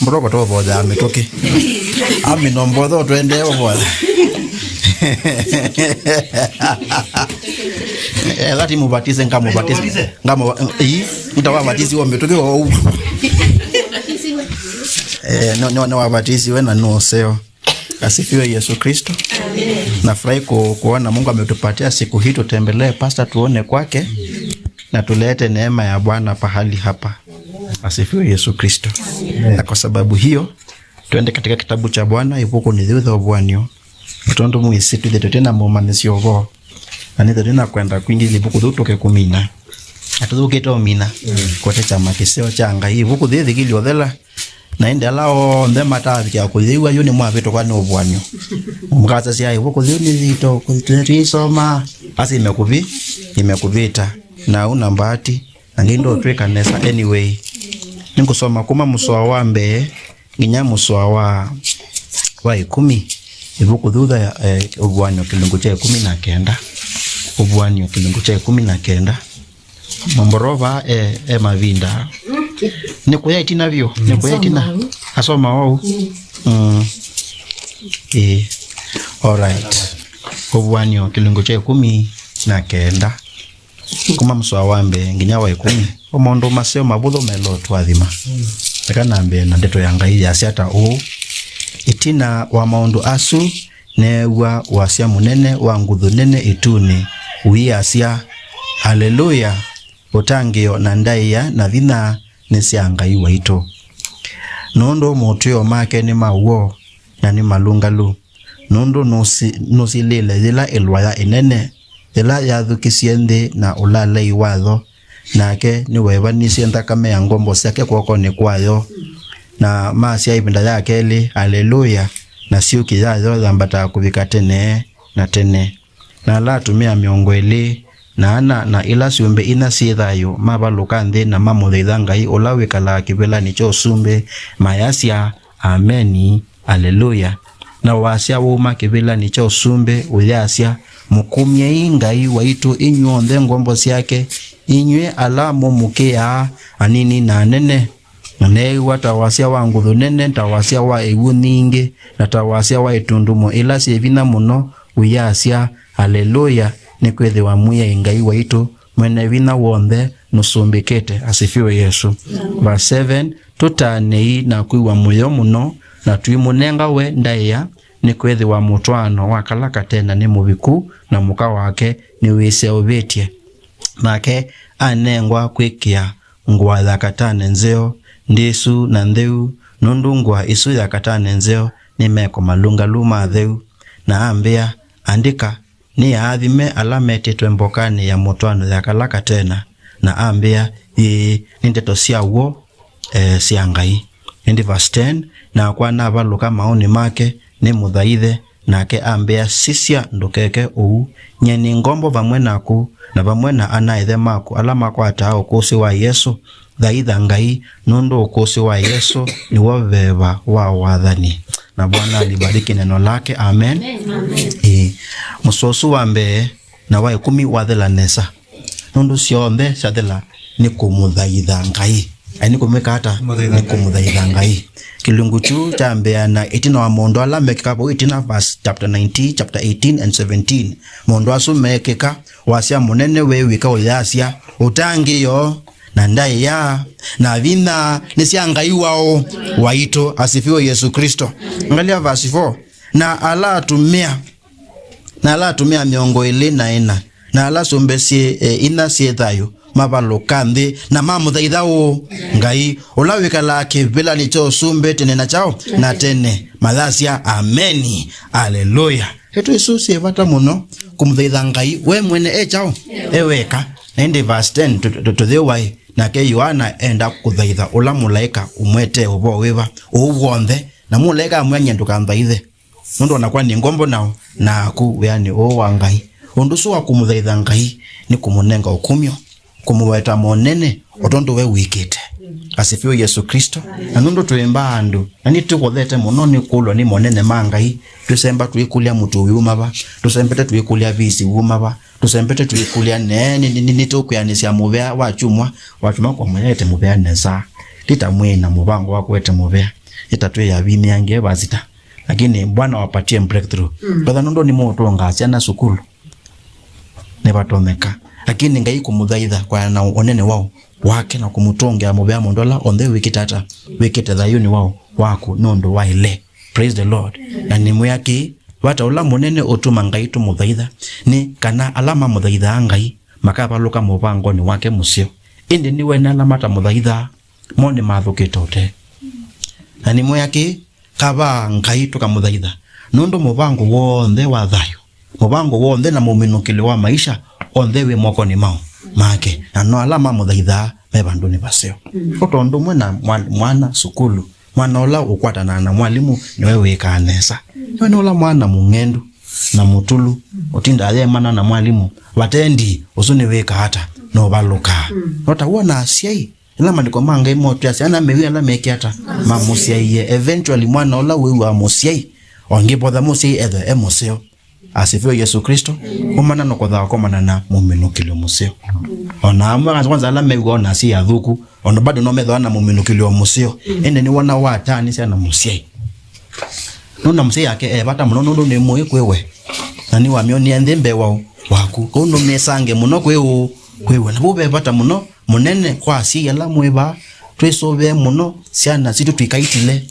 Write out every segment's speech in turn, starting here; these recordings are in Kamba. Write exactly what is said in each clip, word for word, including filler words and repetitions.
Mboroko tũvoyaa mĩtũkĩ. Amino mbotho twendee ũvoya. Ethati mũvatisi ngamũvatisi. Ngamũ ii ntawavatisi wa mĩtũkĩ wa ũu. Eh, no no no wavatisi we na no seo. Asifiwe Yesu Kristo. Nafurahi ku, kuona Mungu ametupatia siku hii tutembelee pastor tuone kwake na tulete neema ya Bwana pahali hapa. Asifiwe Yesu Kristo. Na kwa sababu hiyo, twende katika kitabu cha Bwana, ivuku nĩ thutha ũvuanio. Tondũ mwĩsĩ twĩthĩtwe twĩ na mũmanyĩsyo ũvoo. Na nĩthĩtwe twĩ na kwenda kwingĩ ivuku thĩu tũkĩkũmina. Na tũthũkĩte ũmina. Kote kyama kĩseo kya Ngai. Ivuku thĩthĩkĩlyo thela. Na ĩndĩ ala onthe matavikĩa kũyĩw'a yu nĩmwavĩtũkwa nĩ ũvuanyo. Mũkasasya ivuku yĩu nĩ yitũ, twĩsoma. Asa imekuvi, imekuvita. Na una mbati, na ngai ndũtwĩka nesa. Anyway, nĩngũsoma kuma mũsoa wa mbee nginya mũsoa wa, wa ĩkũmi. Ivuku thutha ya, eh, Ũvuanyo kĩlungu kya ĩkũmi na kenda. Ũvuanyo kĩlungu kya ĩkũmi na kenda. Momborova e, e mavinda. Nĩ kũya ĩtina vyũ, nĩ kũya ĩtina. Asoma wau. Mm. Ĩĩ. All right. Ũvuanyo kĩlungu kya ĩkũmi na kenda. Kuma mũsoa wa mbee nginya wa ĩkũmi. O maũndũ maseo mavũthũ melo twathima. Eka nambe na ndeto ya Ngai yasya ta ũũ. Ĩtina wa maũndũ asu, neew'a wasya mũnene wa nguthu nene ĩtunĩ ũiasya, Aleluya! Ũtangĩĩo na ndaĩa na vinya nĩ sya Ngai waitũ. Nũndũ motw'ĩo make nĩ ma w'o na nĩ malũngalu, nũndũ nũsi-, nũsilĩle yĩla ĩlwaya ĩnene, yĩla yathũkisye nthĩ na ũlalei wayo, nake nĩweevanisye nthakame ya ngombo syake kw'okonĩ kwayo, na masya ĩvinda ya kelĩ, Aleluya! Na syũki yayo yambataa kũvika tene na tene. Na ala atumĩa mĩongo ĩlĩ na ana na ila syũmbe inya syĩ thayũ mavalũka nthĩ na mamũthaitha Ngai ũla wĩkalaa kĩvĩlanĩ kya ũsumbĩ, mayasya, Ameni, Aleluya. Na wasya wauma kĩvĩlanĩ kya ũsumbĩ ũyasya, Mũkumyei Ngai waitũ inyw'onthe ngombo syake, inyw'ĩ ala mũmũkĩaa, anini na anene. Na neew'a ta wasya wa nguthu nene, ta wasya wa ĩw'ũ nyingĩ, na ta wasya wa itundumo ila syĩ vinya mũno, ũyasya, Aleluya, nĩkwĩthĩwa Mwĩai Ngai waitũ, Mwene Vinya W'onthe, nũsumbĩkĩte. Asifiwe Yesu. Verse seven, Tũtanei na kwĩw'a mũyo mũno, na tũimũnenga we ndaĩa, nĩkwĩthĩwa mũtwaano wa kala katena nĩ mũviku, na mũka wake nĩwĩseũvĩtye. Nake anengwa kwĩkĩa ngũa ya katane nzeo, ndĩsu na ntheu, nũndũ ngũa ĩsu ya katane nzeo nĩ meko malũngalu ma atheu. Na ambĩa, Andĩka, nĩ aathime ala metĩtwe mbokanĩ ya mũtwaano ya kala katena. Na ambĩa, Ĩĩ, nĩ ndeto sya w'o, e, sya Ngai. Ĩndĩ verse ten, Nakwa navalũka maũnĩ make, nĩmũthaithe, nake ambĩa, Sisya, ndũkeke ũu. Nyie nĩ ngombo vamwe naku, na vamwe na ana-a-ĩthe maku ala makwataa ũkũsĩ wa Yesũ. Thaitha Ngai, nũndũ ũkũsĩ wa Yesũ nĩw'o veva wa wathani. Na Bwana alibariki neno lake. Amen. Amen. Ĩĩ. Mũsoa ũsu wa mbee na wa ĩkũmi wathela nesa. Nũndũ syonthe syathela nĩ kũmũthaitha Ngai. Ai, nĩ kũmwĩka ata? Kũmũthaitha Ngai. Nĩ kũmũthaitha Ngai. Kĩlungu kyu kyambĩaa na ĩtina wa maũndũ ala mekĩka vau ĩtina, verse chapter nineteen, chapter eighteen and seventeen. Maũndũ asu meekĩka, wasya mũnene wĩ wika ũyasya, Ũtangĩĩo, na ndaĩa, na vinya nĩ sya Ngai waũ? Waitũ. Asifiwe Yesu Kristo. Angalia verse four. Na ala atumĩa na ala atumĩa mĩongo ĩlĩ na ĩna, na ala syũmbe syĩ, e, inya syĩ thayũ, mavalũka nthĩ, na mamũthaitha ũ? Ngai, ũla wĩkalaa kĩvĩlanĩ kya ũsumbĩ tene na kyaũ? Na tene. Mayasya, Ameni, Aleluya. Ndeto isu syĩ vata mũno, kũmũthaitha Ngai we mwene e kyaũ? E weka. Na ĩndĩ verse ten tũ-, tũ-, tũthĩwaĩ, nake Yoana enda kũthaitha ũla mũlaĩka ũmwetee ũvoo wĩva? Ũu w'onthe. Na mũlaĩka amwĩa, Nyie ndũkanthaithe. Nũndũ onakwa nĩ ngombo nao, naku wĩanĩ ũũ wa Ngai. Ũndũ ũsu wa kũmũthaitha Ngai nĩ kũmũnenga ũkumyo, kũmũweta monene, o tondũ we wĩkĩte. Asifiwe Yesu Kristo. Na nũndũ twĩ mbaa andũ, na nĩtũkothete mũno nĩ kũlwa nĩ monene ma Ngai, tũsemba tũikũlya mũtu wĩuma va, tũsembete tũikũlya visi wuma va, tũsembete tũikũlya nee, nĩ, nĩ, nĩ, nĩtũkwĩanĩsya mũvea wa kyumwa, wa kyumwa kwa mũyaĩte mũvea nesa. Ti ta mwĩ na mũvango wa kũete mũvea. Ĩta twĩ ya vimĩange vasita. Lakini Bwana wapatie breakthrough. Mm. Brother, nũndũ nĩ mũtũnga syana sukulu. Nĩvatonyeka. Lakini Ngai kũmũthaitha kwa na ũnene wao wake na kũmũtũngĩa mũvea mũndũ ala onthe wĩkĩte ata, wĩkĩte thayũnĩ wao waku nũndũ wa ile. Praise the Lord. Na nĩmwĩa kĩĩ, vata ũla mũnene ũtuma Ngai tũmũthaitha nĩ kana ala mamũthaithaa Ngai makavalũka mũvangonĩ wake mũseo. Ĩndĩ nĩwene ala matamũthaithaa mo nĩmathũkĩte ũtee. Na nĩmwĩa kĩĩ, kavaa Ngai tũkamũthaitha nũndũ mũvango w'onthe wa thayũ, mũvango w'onthe na mũminũkĩlyo wa maisha onthe wĩ mokonĩ mao make, na no ala mamũthaithaa me vandũnĩ vaseo. O tondũ ũmwe na mwa- mwana sukulu, mwana ũla ũkwatanaa na mwalimũ nĩwe wĩkaa nesa. Nĩwe nĩ ũla mwana mũng'endu na mũtulu ũtindaa yemana na mwalimũ, vatendi ũsu nĩwĩkaa ata, nũvalũkaa. No ta wona asyai, ĩla maandĩko ma Ngai motwĩa syana mew'e ala mekĩ ata, mamũsyaie. Eventually mwana ũla wĩw'aa mũsyai, ongĩvotha mũsyai ethwe e mũseo. Asifiwe Yesu Kristo. Ũmana nũkothaa kũmana na mũminũkĩlyo mũseo. Ona amwe kwanza ala mew'aa ona asyai athũku, ona bado no methwa na mũminũkĩlyo mũseo. Ĩndĩ nĩwona wataanĩsya na mũsyai. Nũna mũsyai ake e vata mũno nũndũ nĩ mũĩ kwĩ we. Na nĩwamyonie nthĩ mbee wa waku. Kũu nũmĩsange mũno kwĩ ũ, kwĩ we. Na vau ve vata mũno mũnene kwa asyai ala mwĩ vaa, twĩsũvĩe mũno syana sitũ tũikaitile.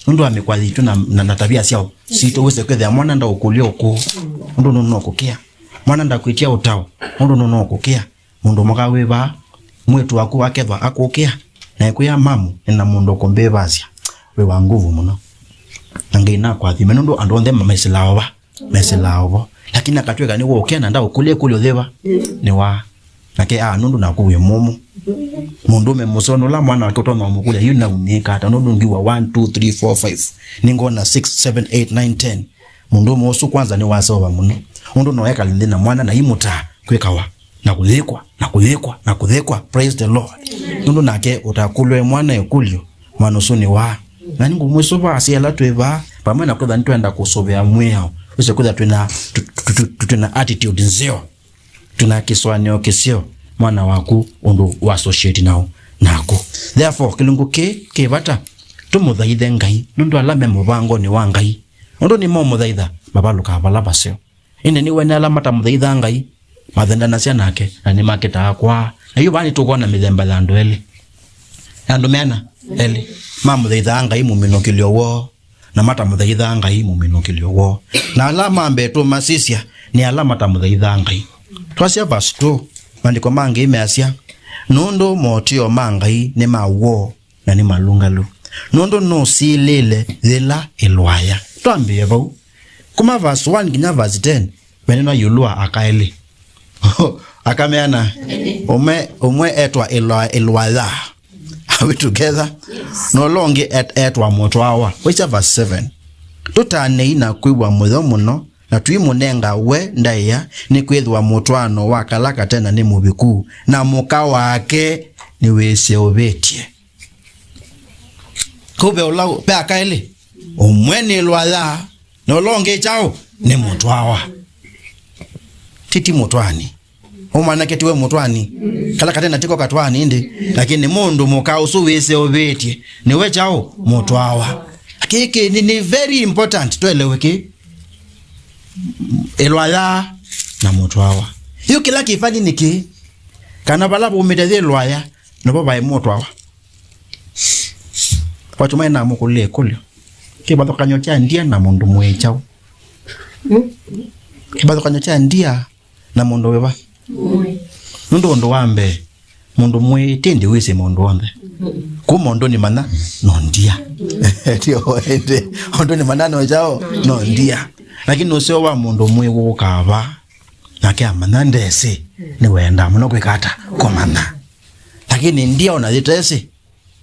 Nũndũ wa mĩkwatho yitũ na, na, na tavia syao sitũ, wĩse kwĩthĩa mwana ndaũkũlya ũkũũ, nũndũ nũnũkũkĩa. Mwana ndakwĩtya ũtao, nũndũ nũnũkũkĩa. Mũndũ mũka wĩ vaa, mwĩĩtu waku akethwa akũkĩa, na ekwĩa, "Mamu, nĩ na mũndũ ũkũmbĩvasya." Wĩ wa nguvu mũno. Na Ngai nakwathime, nũndũ andũ onthe mamesĩlaa ova. Mesĩlaa ovo. Lakini akatw'ĩka nĩ wũkĩa na ndaũkũlya ĩkũlyo yĩva? Nĩ wa. Nake aa nũndũ naku wĩ mũmũ. Mũndũũme mũseo nũla mwana wake ũtonya ũmũkũlya, "Yu naumĩka ata?" Nũndũ ngiwa one, two, three, four, five. Nĩngona six, seven, eight, nine, ten. Mũndũũme ũsu kwanza nĩwaseũva mũno. Ũndũ no ekale nthĩ na mwana na imũtaa kwĩkawa na kũyĩkwa, na kũyĩkwa, na kũyĩkwa. Praise the Lord. Nũndũ nake ũtakũlwe mwana ĩkũlyo, mwana ũsu nĩ wa. Na nĩngũmwĩsũva asyai ala twĩ vaa, vamwe na kwĩtha nĩtwenda kũsũvĩa mwĩao, wĩse kwĩtha twĩna, tũ-, tũ-, tũ-, tũ-, twĩna attitude nzeo, twĩna kĩsũanĩo kĩseo, mwana waku ũndũ wa associate nao, naku. Therefore, kĩlungu kĩĩ kĩ vata, tũmũthaithe Ngai, nũndũ ala me mũvangonĩ wa Ngai, nũndũ nĩmomũthaitha, mavalũkaa vala vaseo. Ĩndĩ nĩwene ala matamũthaithaa Ngai, mathendanasya nake, na nĩmakĩtaa kwaa. Na yu vaa nĩtũkwona mĩthemba ya andũ elĩ. Ya andũ meana? Elĩ. Mamũthaithaa Ngai mũminũkĩlyo woo, na matamũthaithaa Ngai mũminũkĩlyo woo. Na ala ma mbee tũmasisya nĩ ala matamũthaithaa Ngai. Twasya verse two, maandĩko ma Ngai measya, "Nũndũ motw'ĩo ma Ngai nĩ ma woo, na nĩ malũngalu, nũndũ nũsilĩle yĩla ĩlwaya." Twambĩĩe vau. Kuma verse one nginya verse ten, venenwa ĩũlũ wa aka elĩ. Aka meana? Ũmwe, ũmwe etwa ĩlwa-, ĩlwaya. Are we together? Yes. Na ũla ũngĩ et-, etwa mũtwawa. Waisya verse seven. "Tũtanei na kwĩw'a mũyo mũno, na tũimũnenga we ndaĩa, nĩkwĩthĩwa mũtwaano wa kala katena nĩ mũviku, na mũka wake nĩwĩseũvĩtye." Kũu ve ũla, ve aka elĩ, ũmwe nĩ lwaya, na ũla ũngĩ kyaũ? Nĩ mũtwawa. Titi mũtwani. Ũmwanake tiwe mũtwani. Kala katena tiko katwani ĩndĩ, lakini mũndũ mũka ũsu wĩseũvĩtye, nĩwe kyaũ? Mũtwawa. Kĩkĩ nĩ, nĩ very important twelewe kĩ. Ĩlwaya na mũtwawa. Yu kĩla kĩvani nĩ kĩ? Kana vala vumĩte yĩ lwaya, nĩvo vaĩ mũtwawa. Kwatuma ĩnamũkũlya ĩkũlyo. Kĩvathũkany'o kya ndia na mũndũ mwĩĩ kyaũ? Kĩvathũkany'o kya ndia na mũndũ wĩva? Nũndũ ũndũ wa mbee, mũndũ mwĩĩ tĩndĩ wĩsĩ maũndũ onthe. Kuma ũndũnĩ mana no ndia. Tio ĩndĩ. Ũndũnĩ mana no kyaũ? No ndia. Lakini ũseo wa mũndũ mwĩĩ wũkaa va? Nake amanya ndesĩ, nĩwendaa mũno kwĩka ata? Kũmanya. Lakini ndia ona yĩtesĩ,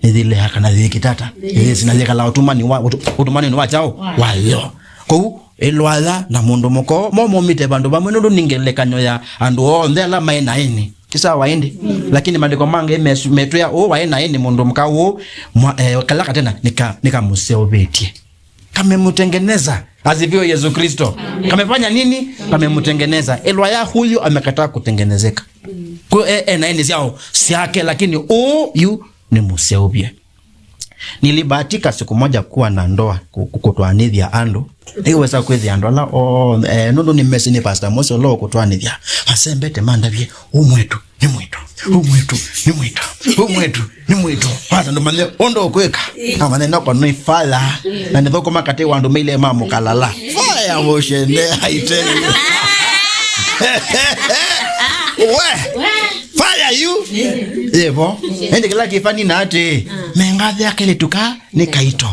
nĩyĩleaa kana yĩkĩte ata? Yĩsĩ na yĩkalaa ũtumani wa, ũtu-, ũtumaninĩ wa kyaũ? Wayo. Kwoou, ĩlwaya na mũndũ mũka mo maumĩte vandũ vamwe, nũndũ nĩ ngelekany'o ya andũ onthe ala maĩ na ĩnĩ. Ti sawa ĩndĩ? Lakini maandĩko mangĩ mesu-, metwĩa ũũ waĩ na ĩnĩ mũndũ mũka ũũ, mwa-, eh, kala katena nĩka-, nĩkamũseũvĩtye. Kamemtengeneza. Asifiwe Yesu Kristo. Amen. Kamefanya nini? Kamemtengeneza. Ĩlwaya huyu amekataa kutengenezeka. Kwa e, e na ĩnĩ syao syake, lakini ũũ yu nĩ mũseũvye. Nilibahatika siku moja kuwa na ndoa ku-, ku-, kũtwaanĩthya andũ. Nĩwesa kwĩthĩa andũ ala o, eh, nũndũ nĩmesĩ nĩ Pastor Mose ũla ũkũtwaanĩthya. Masembete mandavye, "Ũ mwĩĩtu nĩ mwĩto, ũ mwĩĩtu nĩ mwĩto, ũ mwĩĩtu nĩ mwĩto." Wasa ndũmanye ũndũ ũkwĩka. Amanye noko nĩ fire. Na nĩthũkũma katĩ wa andũ maile ma mũkalala. Fire mũshene, I tell you. We! Fire you! Yĩvo. Ĩndĩ kĩla kĩfani na atĩ, mengathĩa kelĩtu ka nĩ kaito.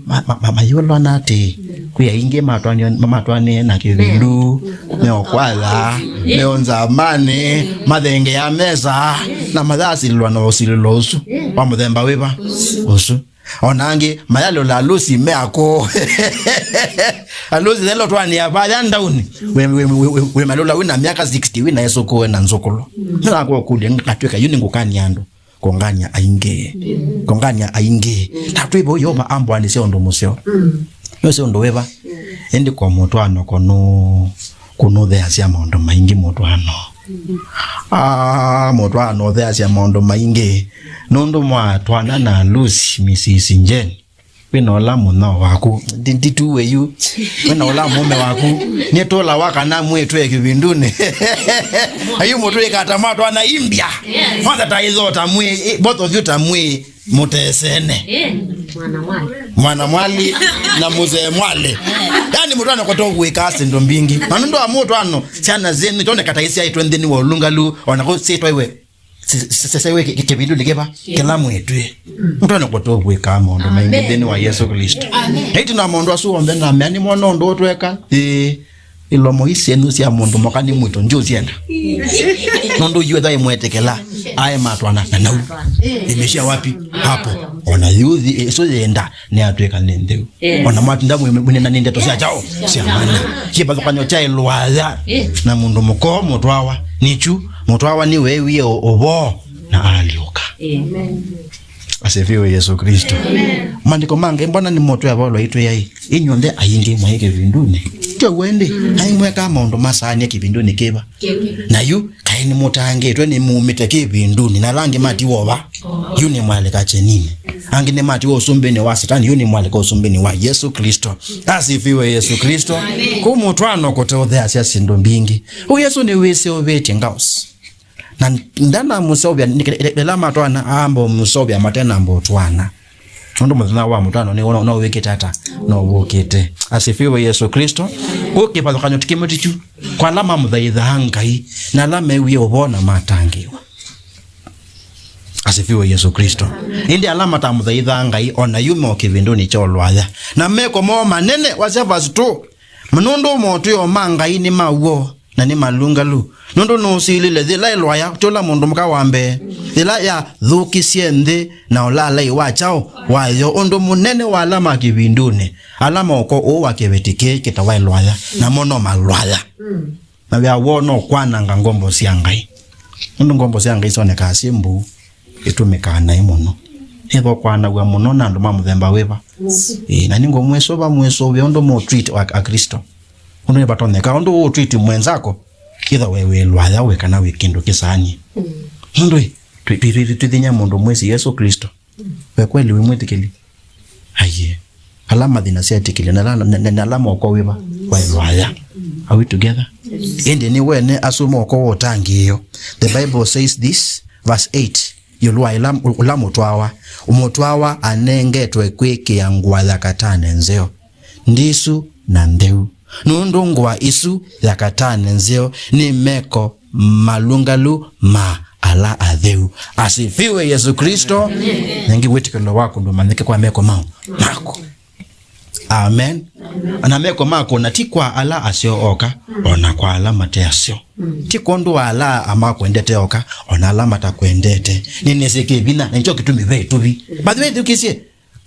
Ma-, ma-, ma-, mayũlwa na atĩ, kwĩ aingĩ matwanĩe, ma-, matwanĩe na kĩvindu, meokwatha, meonzamanĩ, mathengea mesa, na mayasilĩlwa na ũsilĩlo ũsu wa mũthemba wĩva? Ũsu. O na angĩ, mayalũla alusi me akũũ. Alusi thelo twanĩa vaya ndauni. We, we, we, we, we malũla wĩna myaka sixty, wĩna esũkũe na nzũkũlũ. Nĩnakũkũlya, ngatwĩka yu nĩngũkany'a andũ. Kũngany'a aingĩ. Kũngany'a aingĩ. Na twĩvo Yeova ambwanĩsya ũndũ mũseo. Nĩwĩsĩ ũndũ wĩva? Ĩndĩ kwa mũtwaano kũnũ-, kũnũtheasya maũndũ maingĩ mũtwaano. Ah, mũtwaano ũtheasya maũndũ maingĩ. Nũndũ mwatwaana na Lucy, Missus Jane, wĩna ũla mũnyao waku. Ndi-, ndituwe yu. Wĩna ũla mũũme waku. Nĩtũlawa kana mwĩtwe kĩvindunĩ. Ayu mũtwĩka ta matwaana imbya. Kwanza ta ithota mwĩ, both of you ta mwĩ mũtesene. Mwana mwali. Mwana mwali na mũzee mwali. Yaani mũtwaano kwatũ gwĩka syĩndũ mbingĩ. Na nũndũ wa mũtwaano, syana syenu, kyoneka ta isyaĩtwe nthĩnĩ wa ũlũngalu, ona kũu syĩtwa iwe. Se-, se-, se-, sewe kĩ-, kĩ-, kĩvindunĩ kĩva? Kĩla mwĩtw'e. Mũtwaano kwatũ gwĩka maũndũ maingĩ nthĩnĩ wa Yesũ Klĩsto. Na ĩtina wa maũndũ asu onthe namea nĩmwona ũndũ ũtweka. Ĩĩ. Ilomo ii syenyu sya mũndũ mũka nĩ mwĩto, ndiũsyenda. Nũndũ yu etha ĩmwetĩkĩla, aĩ matwaana na nau. Imeishia wapi? Hapo. Ona yuthi ĩsu yenda nĩyatw'ĩka nĩ ntheu. Ona mwatinda mwĩ-, mwĩnena nĩ ndeto sya kyaũ? Sya mana. Kĩvathũkany'o kya ĩlwaya na mũndũ mũka mũtwawa. Nĩkyu, mũtwawa nĩweewie ũ-, ũvoo na alyũka. Asifiwe Yesu Kristo. Maandĩko ma Ngai, mbona nĩmũtwĩa Vaulo aitwĩa ĩ, inyw'onthe aingĩ mwaĩ kĩvindunĩ? Ti ũw'o ĩndĩ? Aĩ mwekaa maũndũ masaanĩe kĩvindunĩ kĩva? Na yu, kaĩ nĩmũtangĩtwe nĩmumĩte kĩvindunĩ, na ala angĩ matiwa ova? Yu nĩmwalika kyeninĩ. Angĩ nĩmatiwa ũsumbĩnĩ wa Satani, yu nĩmwalika ũsumbĩnĩ wa Yesu Kristo. Asifiwe Yesu Kristo. Kũu mũtwaano kũteũtheasya syĩndũ mbingĩ. Ũu Yesu nĩwĩseũvĩtye ngaũsi. Na ndanamũseũvya, nĩ-, ĩla matwaana, aamba ũmũseũvya matenamba ũtwaana. Nũndũ mũthenya wa mũtwaano nĩ no, no wĩkĩte ata? No wũkĩte. Asifiwe Yesu Kristo. Kũu kĩvathũkany'o ti kĩmwe ti kyu. Kwa ala mamũthaithaa Ngai, na ala mewie ũvoo na matangĩĩwa. Asifiwe Yesu Kristo. Ĩndĩ ala matamũthaithaa Ngai, o na yu me o kĩvindunĩ kya ũlwaya. Na meko moo manene, wasya verse two. Nũndũ motw'ĩo ma Ngai nĩ ma w'o, na nĩ malũngalu. Nũndũ nũsilile yĩla ĩlwaya, ti ũla mũndũ mũka wa mbee, yĩla yathũkisye nthĩ na ũlaalai wa kyaũ? Wayo, ũndũ mũnene wa ala ma kĩvindunĩ, ala ma ũko ũũ wa kĩveti kĩĩ kĩtawa ĩlwaya, namo no malwaya. Na wĩa woo no kwananga ngombo sya Ngai. Nũndũ ngombo sya Ngai syonekaa syĩ mbuu, ĩtũmĩkaa naĩ mũno. Ĩtho kwanaw'a mũno na andũ ma mũthemba wĩva? Ĩĩ, na nĩngũmwĩsũva, mwĩsũvĩe ũndũ mũtreat a, Akristo. Ũndũ nĩvatonyeka, ũndũ ũtreat mwenzako, ĩtha we wĩ lwaya we kana wĩ kĩndũ kĩsaanie. Nũndũ ĩ, twĩ-, twĩ-, twĩ-, twĩthĩny'a mũndũ mwĩsĩ Yesũ Klĩsto. We kweli wĩ mwĩtĩkĩli? Aiee. Ala mathĩna sya etĩkĩli, na ala, na, na, na ala moko wĩva? Waĩ lwaya. Are we together? Ĩndĩ nĩ wene asu moko wa ũtangĩĩo. The Bible says this, verse eight, ĩũlũ wa ĩla, ũla mũtwawa. Mũtwawa anengetwe kwĩkĩa ngũa ya katane nzeo, ndisu na ntheu. Nũndũ ngũa isu ya katane nzeo nĩ meko malũngalu ma ala atheu. Asifiwe Yesu Kristo. Amen. Nengĩ wĩtĩkĩlo waku ndũmanyĩke kwa meko mau maku. Amen. Amen. Na meko maku na ti kwa ala aseo oka, ona kwa ala mate aseo. Ti kwondũ wa ala amakwendete oka, ona ala matakwendete. Nĩnĩsĩ kĩvinya, na nĩkyo kĩtumi ve ĩtuvi. By the way, thukĩsye,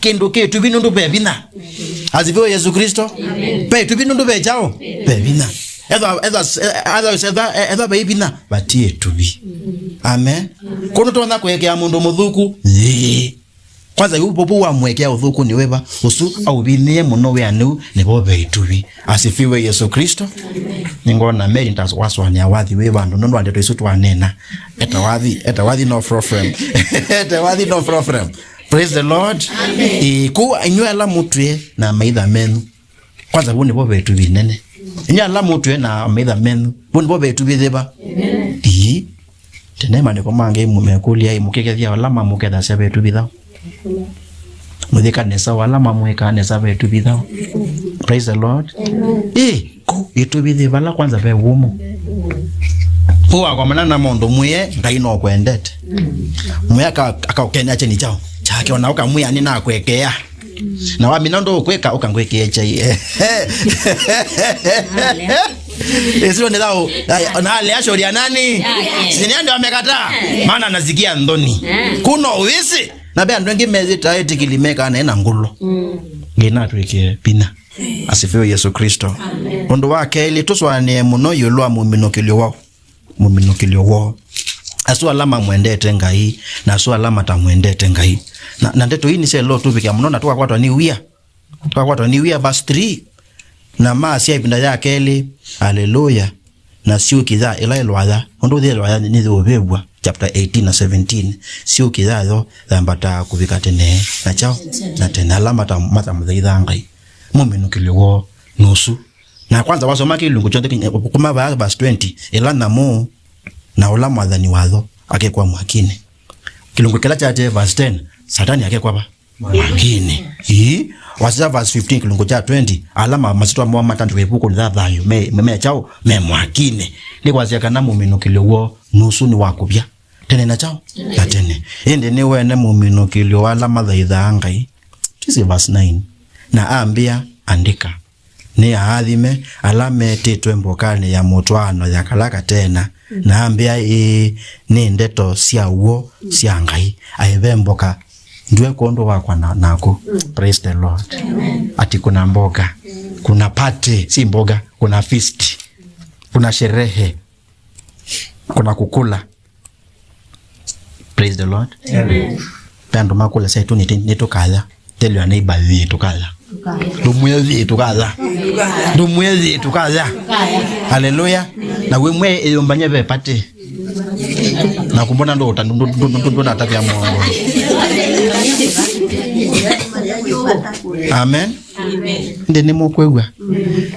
kĩndũ kĩ ĩtuvi nũndũ ve vinya. Asifiwe Yesu Kristo. Amen. Ve ĩtuvi nũndũ ve kyaũ? Ve vinya. Ethwa, ethwa, ethwa, ethwa, ethwa ve vinya, vati ĩtuvi. Amen. Kũndũ tonya kũekea mũndũ mũthũku, yĩĩ. Kwanza, yu vuvu wamwekea ũthũku nĩ wĩva? Ũsu auvinĩe mũno wĩanĩu, nĩvo ve ĩtuvi. Asifiwe Yesu Kristo. Nĩngona Mary ntaswaswanĩa wathi wĩ vandũ, nũndũ wa ndeto isu twanena. Eta wathi, eta wathi no problem. Eta wathi no problem. Praise the Lord. Amen. Ĩĩ, kũu inyuĩ ala mũtwĩe na maitha menyu. Kwanza, vau nĩvo ve ĩtuvi ĩnene. Inyuĩ ala mũtwĩe na maitha menyu, vau nĩvo ve ĩtuvi yĩva? Ĩnene. Ĩĩ. Tene maandĩko ma Ngai mekũlya, ĩ, mũkĩkethya ala mamũkethasya ve ĩtuvi thaũ? Mũyĩka nesa ala mamwĩkaa nesa ve ĩtuvi thaũ? Praise the Lord. Amen. Ĩ, kũu ĩtuvi yĩ vala kwanza ve wũmũ. Kũu wakomana na mũndũ mwĩe Ngai no kwendete. Mwĩe aka-, akaũkenia kyeni kyaũ? Kyake, ona ũkamwĩa nĩnakwekea. Na wamina ũndũ ũkwĩka, ũkangwĩkĩe kyai. Ĩsio nĩ thaũ, na ale ashoria nani? Yake. Si ndio amekataa? Maana anasikia ndoni. Kuna uwisi. Na ve andũ angĩ methĩta etĩkĩli mekaa na ena ngũlũ. Ngai natwĩkĩe vinya. Asifiwe Yesu Kristo. Amen. Ũndũ wa kelĩ, tũsũanĩe mũno ĩũlũ wa mũminũkĩlyo woo. Mũminũkĩlyo woo. Asu ala mamwendete Ngai, na asu ala matamwendete Ngai. Na, na ndeto ii nĩsyaĩlwe ũtũvikĩa mũno, na tũkakwatwa nĩ wia. Tũkakwatwa nĩ wia, verse three. Na masya ĩvinda ya kelĩ, Aleluya. Na syũki ya ĩla ĩlwaya, ũndũ ũthi ĩlwaya nĩyũvĩvw'a, chapter eighteen na seventeen, syũki yayo yambataa kũvika tene na kyaũ? Na tene, ala mata-, matamũthaithaa Ngai. Mũminũkĩlyo woo nũsu. Na kwanza wasoma kĩlungu kyonthe kinya kuma vaa verse twenty, ĩla nyamũ na ũla mwathani wayo akekwa mwakinĩ. Kĩlungu kĩla kyate verse ten, Satani akekwa va? Mwakinĩ. Ii, wasya verse fifteen, kĩlungu kya twenty, ala ma-, masyĩtwa moo matandĩkwe ĩvukunĩ ya thayũ me, me, me kyaũ? Me mwakinĩ. Nĩ kwasya kana mũminũkĩlyo woo nũsu nĩ wa kũvya tene na kyaũ? Na tene. Ĩndĩ nĩwene mũminũkĩlyo wa ala mathaithaa Ngai. Twĩsĩ verse nine. Na ambĩa, andĩka, nĩ aathime ala metĩtwe mbokanĩ ya mũtwaano ya kala katena. Na ambĩa, ĩĩ, nĩ ndeto sya w'o sya Ngai. Aĩ ve mboka ndw'e kwondũ wakwa na, naku. Praise the Lord. Amen. Ati kuna mboga, kuna party, si mboga, kuna feast, kuna sherehe, kuna kukula. Praise the Lord. Amen. Ve andũ makũlasya, "Ĩtũ nĩtũ-, nĩtũkaya." Tell your neighbor, "Thĩ tũkaya." Ndũmwĩe, "Thĩ tũkaya." Ndũmwĩe, "Thĩ tũkaya." Haleluya. Na wĩmwĩe, "Ĩyũmbany'e ve party." Na kũmbona ndũ-, ndũ-, ndũ-, ndũ-, ndũ-, ndũnatavya mũongo. Amen. Amen. Ĩndĩ nĩmũkwĩw'a?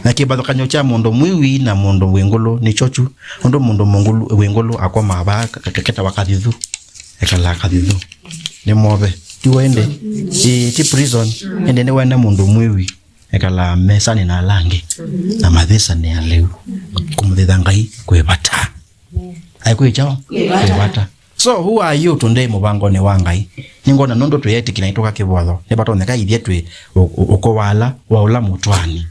Na kĩvathũkany'o kya mũndũ mwĩwi na mũndũ wĩ ngũlũ nĩkyo kyu, ũndũ mũndũ mũngũlũ, wĩ ngũlũ akomaa vaa ka-, ka-, ketawa kathithu, ekalaa kathithu. Nĩ mwove. Ti w'o ĩndĩ? Ĩĩ, ti prison. Ĩndĩ nĩwene mũndũ mwĩwi ekalaa mesanĩ na ala angĩ, na mathĩsanĩa lĩu. Kũmũthaitha Ngai kwĩ vata. Ai kwĩ kyaũ? Kwĩ vata. So, who are you today mũvangonĩ wa Ngai? Nĩngwona nũndũ twĩetĩkĩla nĩtũka kĩvotho, nĩvatonyeka ithyĩ twĩ ũ-, ũ-, ũko wa ala, wa ũla mũtwaani.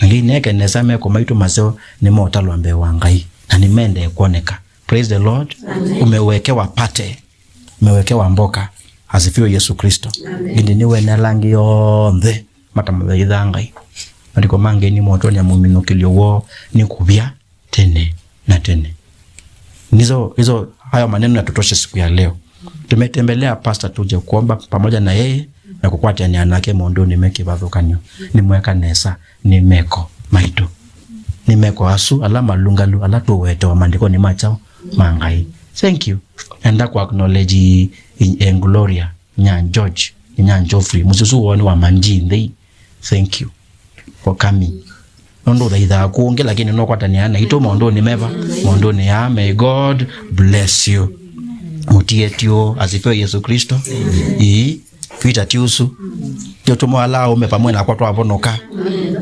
Na Ngai nĩeke nesa meko maitũ maseo nĩmotalwa mbee wa Ngai, na nĩmendee kwoneka. Praise the Lord. Amen. Umewekewa pate. Umewekewa mboka. Asifiwe Yesu Kristo. Amen. Ĩndĩ nĩwene ala angĩ onthe matamũthaithaa Ngai. Maandĩko ma Ngai nĩmotwony'a mũminũkĩlyo woo nĩ kũvya tene na tene. Hizo, hizo, hayo maneno yatutoshe siku ya leo. Tumetembelea pastor tuje kuomba pamoja na yeye na kũkwatania nake maũndũnĩ me kĩvathũkany'o. Nĩmweka nesa, nĩ meko maitũ. Nĩ meko asu, ala malũngalu, ala tũwetewa maandĩkonĩ ma kyaũ? Ma Ngai. Thank you. Enda ku acknowledge i-, i-, eh, Gloria, nya George, nya Geoffrey. Mũsusu woo nĩ wa Manji nthei. Thank you for coming. Nũndũ ũthaithaa kũngĩ, lakini nũkwatanĩa naitũ maũndũnĩ meva? Maũndũnĩ aa. May God bless you. Mũtie tyo, asifiwe Yesu Kristo. Ii, twita ti ũsu. Tyo tũmo ala aũme pamwe nakwa twavonoka.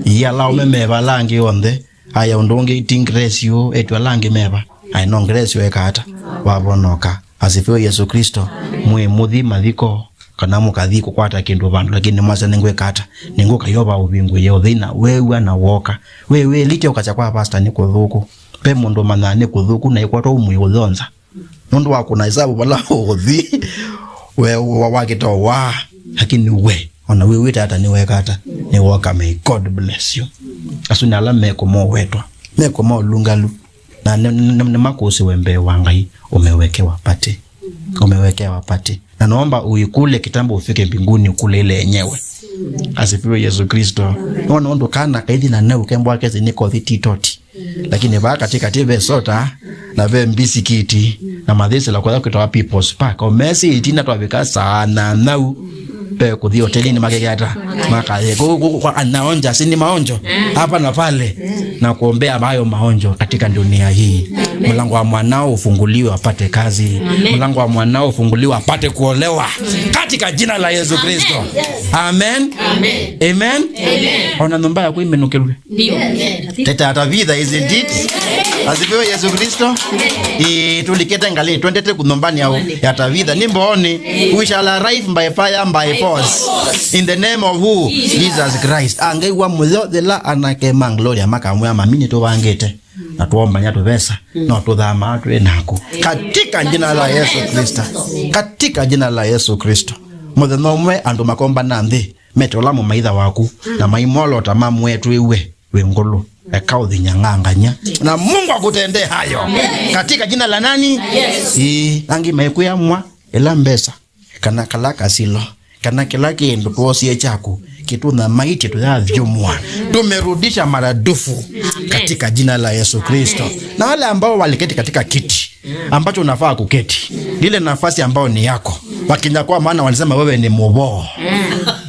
Ii, ala aũme meva ala angĩ onthe. Aya ũndũ ũngĩ ti Grace yu, etu ala angĩ meva? Ai no Grace weka ata? Wavonoka. Asifiwe Yesu Kristo. Mwĩ mũthi mathiko, kana mũkathi kũkwata kĩndũ vandũ, lakini mwasya, "Nĩngwĩka ata? Nĩngũka Yeova ũvingũĩe ũthei na weew'a na wooka." We wĩlite ũkasya kwa pastor nĩ kũthũku. Ve mũndũ ũmanyaa nĩ kũthũku na ĩkwatwa ũmwĩ ũyonza. Nũndũ wa kũna ĩsavu vala ũthi, we wa-, wakĩta wa, lakini we, ona wĩw'ĩte ata nĩweka ata, nĩwoka. May God bless you. Asu nĩ ala meko mowetwa, meko maũlũngalu. Na nĩ, nĩ, nĩ, nĩmakũsĩwe mbee wa Ngai, umewekewa pate. Umewekewa pate. Na naomba uikule kitambo ufike mbinguni ukule ile yenyewe. Asifiwe Yesu Kristo. Nona ũndũ kana kaithi na nau kembwa kesi nĩ kothi ti toti. Lakini vaa katikati ve soda na ve mbisikiti. Na mathĩsĩla kũya kwĩtawa People's Park. O mesi ĩtina twavika saa nyanyaũ, ve kũthi hotelinĩ makekea ata? Makaye. Kũ, kũ, kwa anaonja, si ni maonjo? Hapa na pale. Na kuombea hayo maonjo katika dunia hii. Mlango wa mwanao ufunguliwe apate kazi. Mlango wa mwanao ufunguliwe apate kuolewa. Katika jina la Yesu Kristo. Amen. Amen. Ona nyũmba yaku ĩmenũkĩlwe. Ndio. Teta ya Tabitha, isn't it? Asifiwe Yesu Kristo. Ĩĩ, tũlikĩte ngalĩ, twendete kũnyũmbanĩ ya, ya Tabitha. Nĩ mboonĩ, we shall arrive by fire, by force. In the name of who? Jesus Christ. Angew'a mũyo yĩla anake ma Gloria makamwĩa, "Mami, nĩtũvangĩte. Na twombany'a tũvesa, no tũthamaa twĩ naku." Katika jina la Yesu Kristo. Katika jina la Yesu Kristo. Mũthenya ũmwe andũ makombana nthĩ, mete ũla mũmaitha waku, na maimwolota mamwetwĩw'e wĩ ngũlũ. Eka ũthinyang'angany'a. Na Mungu akutendee hayo. Katika jina la nani? Ĩĩ, angĩ maikwĩa mwa, ĩla mbesa, kana kala kasilo, kana kĩla kĩndũ twosie kyaku, kĩtũnyamaĩtye tũyathyũmũa. Tumerudisha maradufu katika jina la Yesu Kristo. Na wale ambao waliketi katika kiti, ambacho unafaa kuketi. Ile nafasi ambayo ni yako. Wakenya kwa maana walisema wewe ni mũvoo.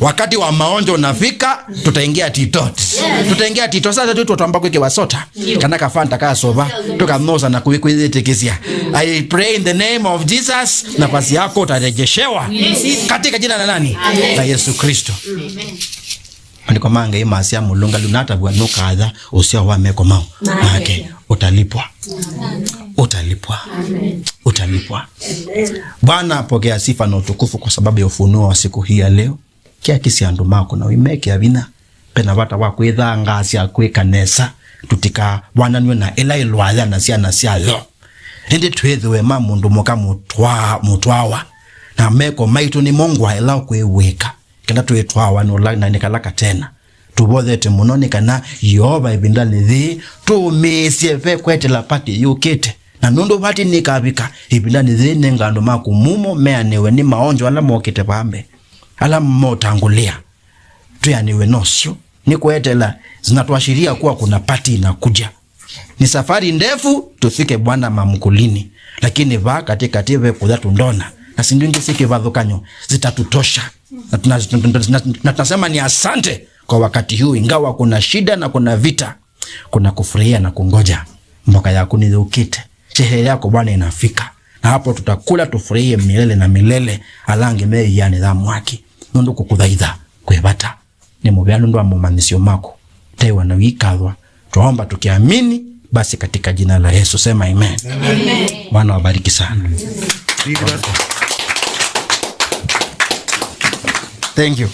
Wakati wa maonjo unafika, tutaingia titot. Tutaingia titot. Sasa tu twamba kwĩkĩwa soda. Kana kafanta ka soba. Tũkanosa na kwĩyĩtĩkĩsya. I pray in the name of Jesus, nafasi yako utarejeshewa. Katika jina la nani? La Yesu Kristo. Maandĩko ma Ngai masya, "Mũlũngalu natavw'a nũkatha ũsyao wa meko mao make. Utalipwa. Utalipwa. Utalipwa." Bwana, pokea sifa na utukufu kwa sababu ya ufunuo wa siku hii ya leo. Kiakisya andũ maku na ũimekĩa vinya. Pena vata wa kwĩthangaasya kwĩka nesa. Tũtikawananw'e na ĩla ĩlwaya na syana syayo. Ĩndĩ twĩthĩwe ma mũndũ mũka mũtwa-, mũtwawa. Na meko maitũ nĩmo ngũa ĩla ũkwĩw'ĩka. Kĩla twĩtwawa nĩ ũla na nĩ kala katena. Tũvothete mũno nĩ kana Yeova ĩvindanĩ yĩĩ tũũmĩĩsye ve kweteela pati yũkĩte. Na nũndũ pati nĩkavika, ĩvindanĩ yĩĩ nenga andũ maku mumo meanĩwe nĩ maonjo ala mokĩte vambe, ala motangũlĩa. Twĩanĩwe nosyo, nĩ kweteela zinatuashiria kuwa kuna pati inakuja. Ni safari ndefu tufike, Bwana, mamkulini, lakini vaa katikati ve kũya tũndona, na sindu ingĩ syĩ kĩvathũkany'o zitatutosha. Na tuna-, na, na, na, na tunasema ni asante kwa wakati huu, ingawa kuna shida na kuna vita, kuna kufurahia na kungoja. Mboka yaku nĩyũkĩte. Sherehe yako, Bwana, inafika. Na hapo tutakula, tufurahie milele na milele. Ala angĩ me ĩanĩ ya mwaki. Nũndũ kũkũthaitha kwĩ vata. Nĩ mũvea nũndũ wa momanyĩsyo maku. Tewa na wĩkathwa. Twaomba tukiamini, basi katika jina la Yesu, sema amen. Amen. Bwana wabariki sana. Thank you.